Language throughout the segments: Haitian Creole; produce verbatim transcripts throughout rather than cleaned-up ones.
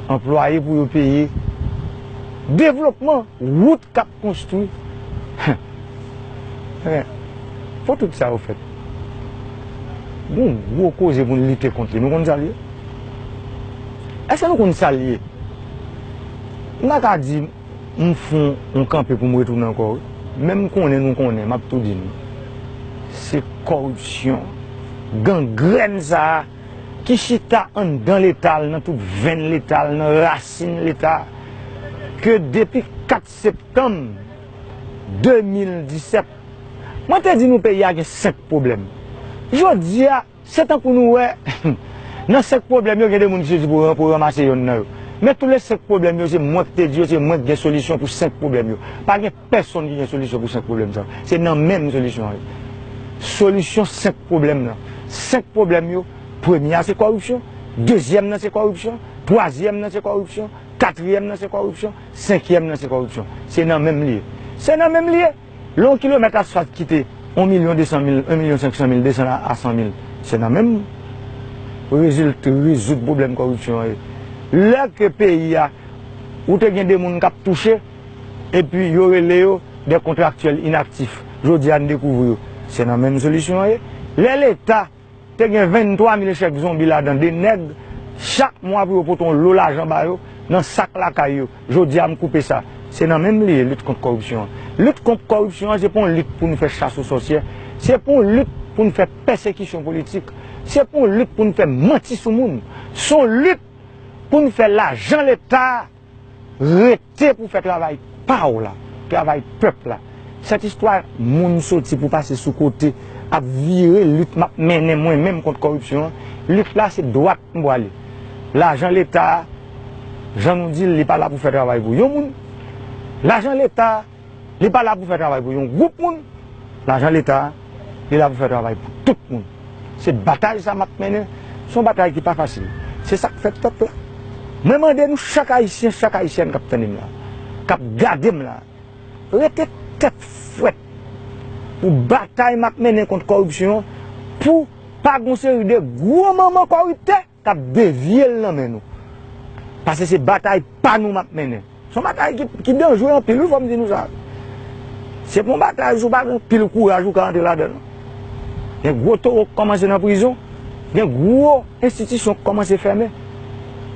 anplwaye pou yo peye, devlopman, wout k ap konstwi. Fò tout sa yo fèt. Gon gwo koze pou n lite kont li. Nou konn sa l ye? Èske nou konn sa l ye? M pa ka di m fè yon kanpe pou m retounen ankò, wi. Men m konnen nou konnen, m ap tou di nou. Se kòripsyon, gangrèn sa a ki chita anndan Leta l, nan tout venn Leta l, nan rasin Leta, ke depi kat septanm de mil disèt, mwen te di nou peyi a gen senk pwoblèm. Jodi a, se tankou nou wè, nan senk pwoblèm yo, gen de moun ki soti pou, pou ranmase yonn nan yo. Men tou le senk pwoblèm yo, se mwen ki te di yo, se mwen ki gen solisyon pou senk pwoblèm yo. Pa gen pèsonn ki gen solisyon pou senk pwoblèm sa yo. Se nan menm solisyon an yo. Solisyon senk pwoblèm nan. Senk pwoblèm yo, premye a se kòripsyon, dezyèm nan se kòripsyon, twazyèm nan se kòripsyon, katriyèm nan se kòripsyon, senkyèm nan se kòripsyon. Se nan menm li ye. Se nan menm li ye. Lè yon kilomèt asfalt kite yon milyon de san mil, yon milyon senk san mil, desann a, a san mil, se nan menm rezilt-, rezoud pwoblèm kòripsyon an ye. Lè ke peyi a, ou te gen de moun k ap touche, epi yo rele yo de kontraktyèl inaktif. Jodi a, n dekouvri yo. Se nan menm solisyon an ye. Lè Leta te gen venntwa mil chèk zonbi ladan, de nèg, chak mwa pou yo pote yon lo lajan ba yo, nan sak lakay yo. Jodi a, m koupe sa. Se nan menm li ye, lit kont kòripsyon an. Lit kont kòripsyon an, se pa yon lit pou n fè chas o sòsyè. Se pa yon lit pou n fè pèsekisyon politik. Se pa yon lit pou n fè manti sou moun. Se yon lit pou n fè lajan Leta a rete pou fè travay pa w la, travay pèp la. Sèt istwa moun soti pou pase sou kote, ap vire lit m ap mennen mwen menm kont kòripsyon an. Lit la se dwat m pwale. Lajan Leta a, jan nou di l, li pa la pou fè travay pou yon moun. Lajan Leta a, li pa la pou fè travay pou yon gwoup moun. Lajan Leta a, li la pou fè travay pou tout moun. Se batay sa m ap mennen. Se yon batay ki pa fasil. Se sa k fè pèp la. Mwen mande nou chak Ayisyen, chak Ayisyèn k ap tande m la, k ap gade m la, rete tèt frèt pou batay m ap mennen kont kòripsyon an, pou pa gon seri de gwo manman kòriptè k ap devye l nan men nou. Paske se batay pa nou m ap mennen. Se yon batay ki, ki danjre anpil, wi, fò m di nou sa. Se pa yon batay, si w pa gen anpil kouraj, ou ka antre ladan l, non. Gen gwo towo k kòmanse nan prizon, gen gwo enstitisyon k kòmanse fèmen,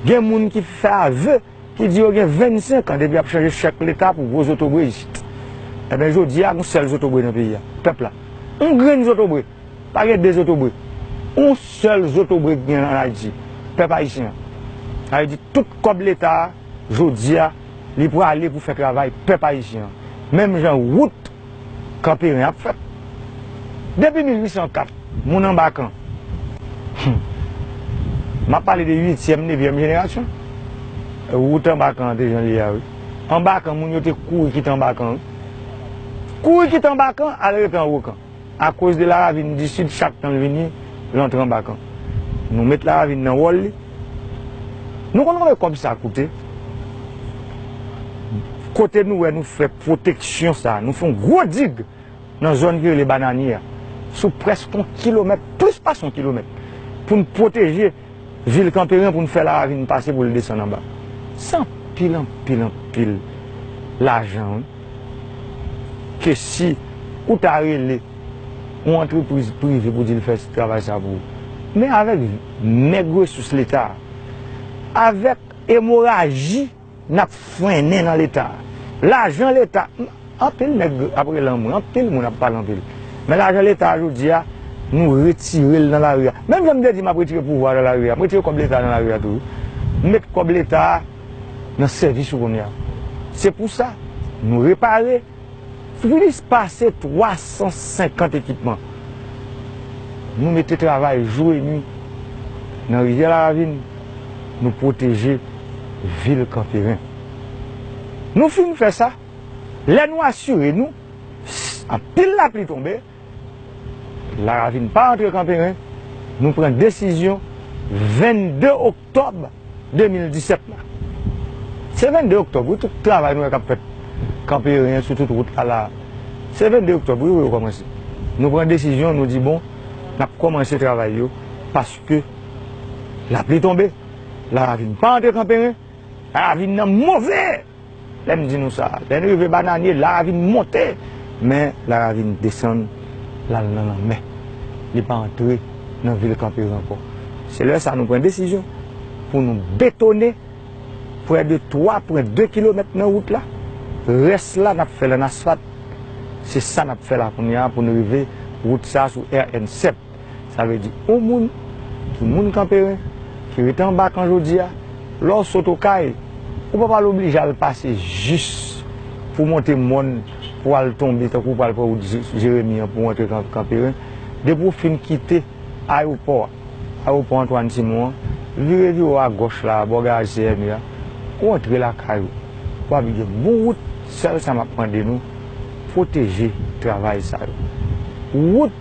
gen moun ki fè ave, ki di yo gen vennsenk an depi y ap chanje chèk Leta pou gwo zotobre isit. Ebyen, jodi a, gon sèl zotobre nan peyi a, pèp la. Yon grenn zotobre. Pa gen de zotobre. Yon sèl zotobre ki gen an Ayiti. Pèp ayisyen an. Sa vle di tout kòb Leta a, jodi a, li prale pou fè travay pèp ayisyen an. Menm jan wout Kanperen ap fèt. Depi mil uit san kat, moun Anbakan. Hmm. M ap pale de uityèm, nevyèm jenerasyon. Wout Anbakan an te jan li ye a, wi. Anbakan, moun yo te kouri kite Anbakan, wi. Kouri kite Anbakan, al rete Anwokan. Akoz de Laravin di Sid, chak tan l vini, l antre Anbakan. Nou met Laravin nan wòl li. Nou konn konbyen kòb sa koute? Kote nou wè nou fè pwoteksyon sa, nou fè yon gwo dig nan zòn ki rele Bananye a, sou prèske yon kilomèt, plis pase yon kilomèt, pou n pwoteje vil Kanperen, pou n fè Laravin pase pou l desann anba. Se anpil, anpil, anpil lajan, wi. Ke si ou ta rele yon antrepriz prive pou di l fè travay sa pou ou. Men avèk mèg resous Leta a, avèk emoraji n ap frennen nan Leta a. Lajan Leta, anpil nèg ap rele anmwe, anpil moun ap pale anpil. Men lajan Leta a jodi a, nou retire l nan lari a. Menm jan m te di m ap retire pouvwa nan lari a, m retire kòb Leta a nan lari a tou, wi. M met kòb Leta a nan sèvis ou kounye a. Se pou sa, nou repare plis pase twa san senkant ekipman. Nou mete travay jou e nwi nan Rivyè Laravin, nou pwoteje vil Kanperen. Nou fin fè sa, lè nou asire nou, s-, anpil lapli tonbe, Laravin pa antre Kanperen, nou pran desizyon vennde oktòb de mil disèt la. Se vennde oktòb, wi, tout travay nou wè k ap fèt Kanperen sou tout wout la la. Se vennde oktòb, wi, wi, yo kòmanse. Nou pran desizyon, nou di, bon, n ap kòmanse travay yo, paske lapli tonbe, Laravin pa antre Kanperen, Laravin nan move! Lè m di nou sa, lè n rive Bananye, Laravin monte, men Laravin desann, l al nan lanmè. Li pa antre nan vil Kanperen ankò. Se lè sa nou pran desizyon pou nou betone prè de twa pwen de kilomèt nan wout la. Rès la, n ap fè l an asfalt. Se sa n ap fè la kounye a pou n rive wout sa sou R N sèt. Sa vle di, yon moun ki moun Kanperen, ki rete anba kan jodi a, lè w sot Okay, ou pa pral oblije al pase jis pou w monte mòn, pou w al tonbe, tankou w pral pran wout Je-, Jeremi an pou w antre Kan-, Kanperen. Depi w fin kite ayewopò a, ayewopò Antoine Simon an, vire, vire w agòch la, bò garaj C M U a, ou antre lakay ou. W ap gen bon wout, sèl sa m ap mande nou, pwoteje travay sa yo. Wout,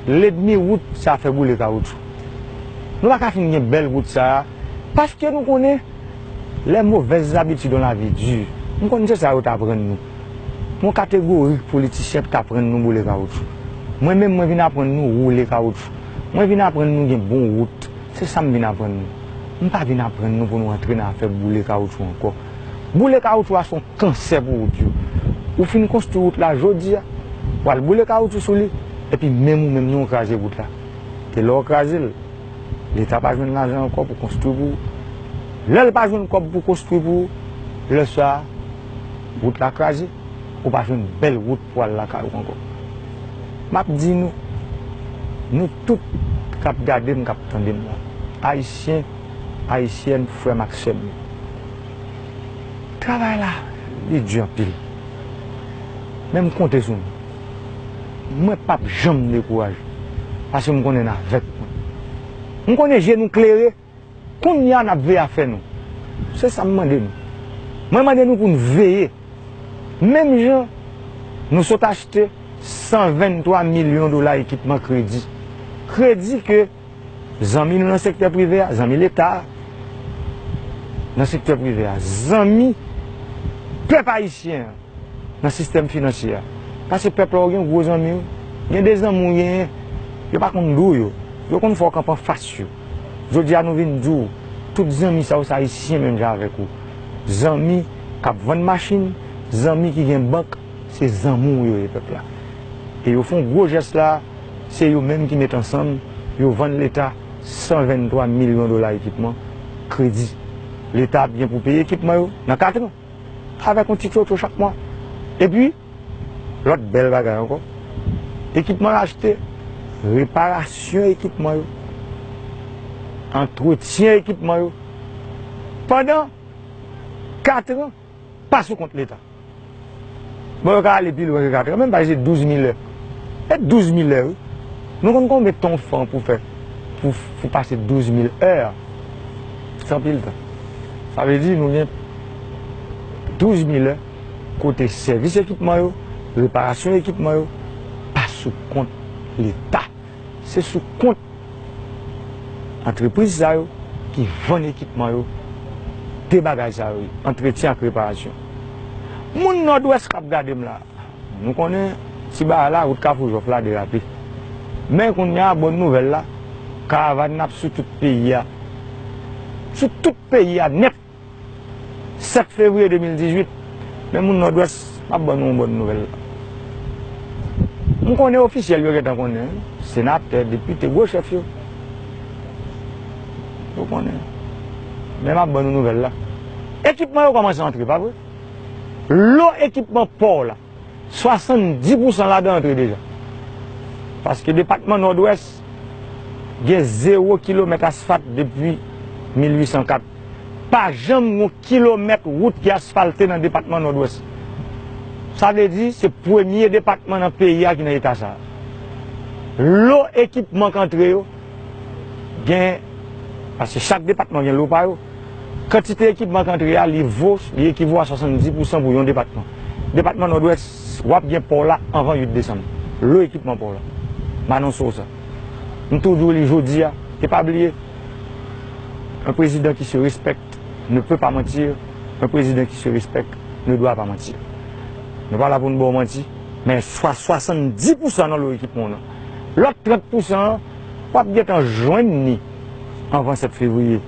lènmi wout, se afè boule kawoutchou. Nou pa ka fin gen bèl wout sa a, paske nou konnen les mauvaises habitudes dans la vie dure. M konn se sa yo t aprann nou. Yon kategori politisyen t aprann nou boule kawoutchou. Mwen menm, mwen vin aprann nou woule kawoutchou. Mwen vin aprann nou gen bon wout. Se sa m vin aprann nou. M pa vin aprann nou pou nou antre nan afè boule kawoutchou ankò. Boule kawoutchou a se yon kansè pou wout yo. Ou fin konstwi wout la jodi a, w al boule kawoutchou sou li, epi menm ou menm non w kraze wout la. E lè w kraze l, Leta pa jwenn lajan ankò pou konstwi pou ou. Lè l pa jwenn kòb pou konstwi pou ou, lè sa a, wout la kraze, ou pa jwenn bèl wout pou al lakay ou ankò. M ap di nou, nou tout k ap gade m, k ap tande m la, Ayisyen, Ayisyèn, frè m ak sè m yo, travay la, li di anpil. Men m konte sou nou. Mwen p ap janm dekouraje, paske m konnen n avèk mwen. M konnen je nou klere, kounye a n ap veye afè nou. Se sa m mande nou. Mwen mande nou pou n veye. Menm jan nou sot achte san venntwa milyon dola ekipman kredi. Kredi ke zanmi nou nan sektè prive a, zanmi Leta a nan sektè prive a, zanmi pèp ayisyen an nan sistèm finansyè a. Paske pèp la, ou gen gwo zanmi w, gen de zanmi w genyen, yo pa konn dou yo, yo konn fè w kanpe anfas yo. Jodi a, nou vin di w, tout zanmi sa yo, se Ayisyen menm jan avèk ou. Zanmi k ap vann machin, zanmi ki gen bank, se zanmi w yo ye, pèp la. E yo fè yon gwo jès la, se yo menm ki met ansanm, yo vann Leta san venntwa milyon dola ekipman kredi. Leta ap gen pou peye ekipman yo nan kat an, avèk yon ti tchotcho chak mwa. Epi, lòt bèl bagay ankò, ekipman yo achte, reparasyon ekipman yo, antretyen ekipman yo, pandan kat an, pa sou kont Leta. Bon, yo ka ale pi lwen ke kat an, menm pa se douz mil è. E douz mil è, wi. Nou konn konbyen tan w fè pou fè, pou, pou pase douz mil è? Se anpil tan. Sa vle di, nou gen douz mil è kote sèvis ekipman yo, reparasyon ekipman yo, pa sou kont Leta. Se sou kont antrepriz sa yo ki vann ekipman yo, de bagay sa yo, antretyen ak reparasyon. Moun Nòdwès k ap gade m la, nou konnen ti bagay la, wout Kafou Jòf la derape. Men kounye a, bòn nouvèl la, karavàn n ap sou tout peyi a. Sou tout peyi a nèt. Sèt fevriye de mil dizuit, men moun Nòdwès, m ap ban nou yon bòn nouvèl la. M konnen ofisyèl yo gentan konnen, senatè, depite, gwo chèf yo. Yo konnen. Men m ap ban nou nouvèl la. Ekipman yo kòmanse antre, pa vre? Lo ekipman pò la, swasanndis pousan ladan antre deja. Paske depatman Nòdwès gen zewo kilomèt asfalt depi mil uit san kat. Pa janm yon kilomèt wout ki asfalte nan depatman Nòdwès. Sa vle di, se premye depatman nan peyi a ki nan eta sa a. Lo ekipman k antre yo, gen, paske chak depatman gen lo pa yo. Kantite ekipman k antre a, li vo, li ekivo a swasanndis pousan pou yon depatman. Depatman Nòdwès, w ap gen pò la anvan uit desanm. Lo ekipman pò la. M anonse w sa. M toujou di w li jodi a, e pa bliye, un président qui se respecte ne peut pas mentir, un président qui se respecte ne doit pas mentir. Nou pa la pou n ba w manti, men swa swasanndis pousan nan lo ekipman w nan. Lòt trant pousan an, w ap gentan jwenn li anvan sèt fevriye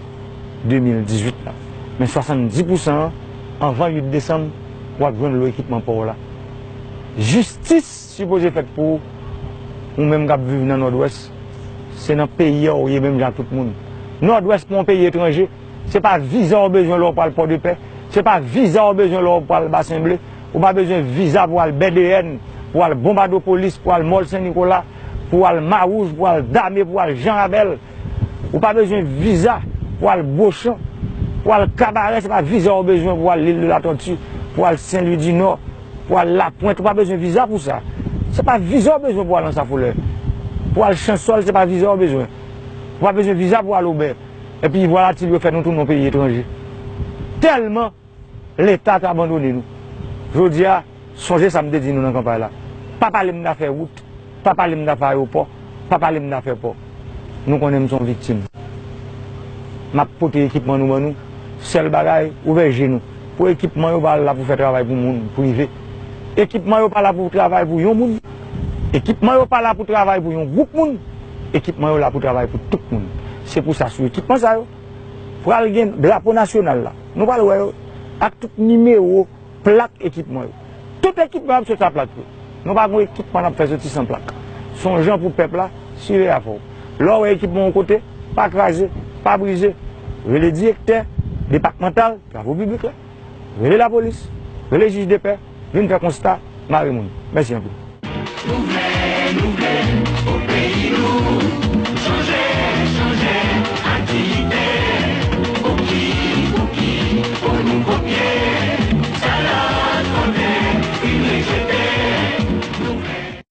de mil dizuit la. Men swasanndiz pousan an, anvan uit desanm, w ap jwenn lo ekipman pa w la. Jistis sipoze fèt pou ou, ou menm k ap viv nan Nòdwès. Se nan peyi a w ye menm jan ak tout moun. Nòdwès pa yon peyi etranje. Se pa viza w bezwen lè w pral Pòdepè. Se pa viza w bezwen lè w pral Basen Ble. Ou pa bezwen viza pou al Bèdeyèn, pou al Bonbadopolis, pou al Mòl Sen Nikola, pou al Mawouj, pou al Dame, pou al Jan Rabèl. Ou pa bezwen viza pou al Bochan, pou al Kabarè, se pa viza w bezwen pou al Lil de Latòti, pou al Sen Lwi di Nò, pou al Lapwent, ou pa bezwen viza pou sa. Se pa viza w bezwen pou al Ansafolè. Pou al Chansòl, se pa viza w bezwen. Ou pa bezwen viza pou al Obè. Epi vwalatil yo fè nou tounen yon peyi etranje. Tèlman Leta t abandone nou. Jodi a, sonje sa m te di nou nan kanpay la. Pa pale m dafè wout, pa pale m dafè ayewopò, pa pale m dafè pò. Nou konnen m se yon viktim. M ap pote ekipman nou ban nou. Sèl bagay, ouvè je nou. Pou ekipman yo pa la pou fè travay pou moun prive. Ekipman yo pa la pou travay pou yon moun. Ekipman yo pa la pou travay pou yon gwoup moun. Ekipman yo la pou travay pou tout moun. Se pou sa, sou ekipman sa yo, pral gen drapo nasyonal la. Nou pral wè yo ak tout nimewo plak ekipman yo. Tout ekipman ap soti ak plak yo. Nou pa gen ekipman n ap fè soti san plak. Se yon jan pou pèp la, siveye afè w. Lè w wè ekipman yon kote, pa kraze, pa brize. Rele direktè depatmantal travo piblik la. Rele lapolis, rele jij depè, vin fè konsta, mare moun. Mèsi anpil.